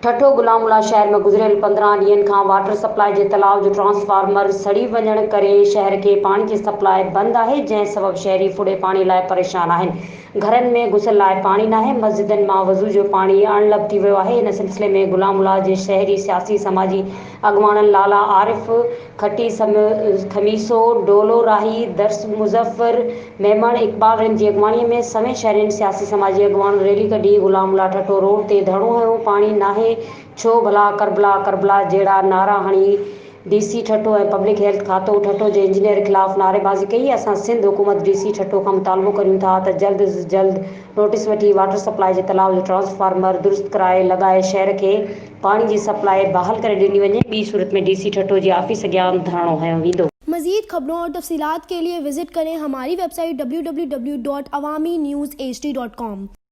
ٺٽو غلام الله شهر ۾ گذريل 15 ڏينهن کان واٽر سپلاء جي تلاء جو ٽرانسفارمر سڙي وڃڻ ڪري شهر کي پاڻي جي سپلاء بند آهي جنهن سبب شهري ڦڙي پاڻي لاء پريشان آهن گهرن ۾ غسل لاء پاڻي ناهي مسجدن مان وضو جو پاڻي اڻلڀ ٿي ويو آهي ان سلسلي ۾ غلام الله جي شهري سياسي سماجي اڳواڻن لالا عارف کٽي خميسو، ڊولو راهي، درس مظفر ميمڻ، اقبال رند جي اڳواڻي ۾ سوين شهرين، سياسي سماجي اڳواڻن ريلي ڪڍي غلام الله ٺٽو روڊ تي ڌرڻو هنيو، پاڻي ناهي ڇو ڀلا ڪربلا ڪربلا جهڙا نعرا هڻي D C Thatta ۽ public health کاتو ٺٽو جي انجنيئر خلاف نعريبازي ڪئي، اسان سنڌ حڪومت ڊي سي ٺٽو کان مطالبو ڪريون ٿا ته جلد از جلد نوٽيس وٺي واٽر سپلاء جي تلاء جو ٽرانسفارمر درست ڪرائي لڳائي شهر کي پاڻي جي سپلاء بحال ڪري ڏني وڃي، ٻي صورت ۾ ڊي سي ٺٽو جي آفيس اڳيان ڌرڻو هنيو ويندو. مزيد خبرون اور تفصيلات کے لئے وزٽ ڪرين ھماري web site W W W dot Awami news H D dot com.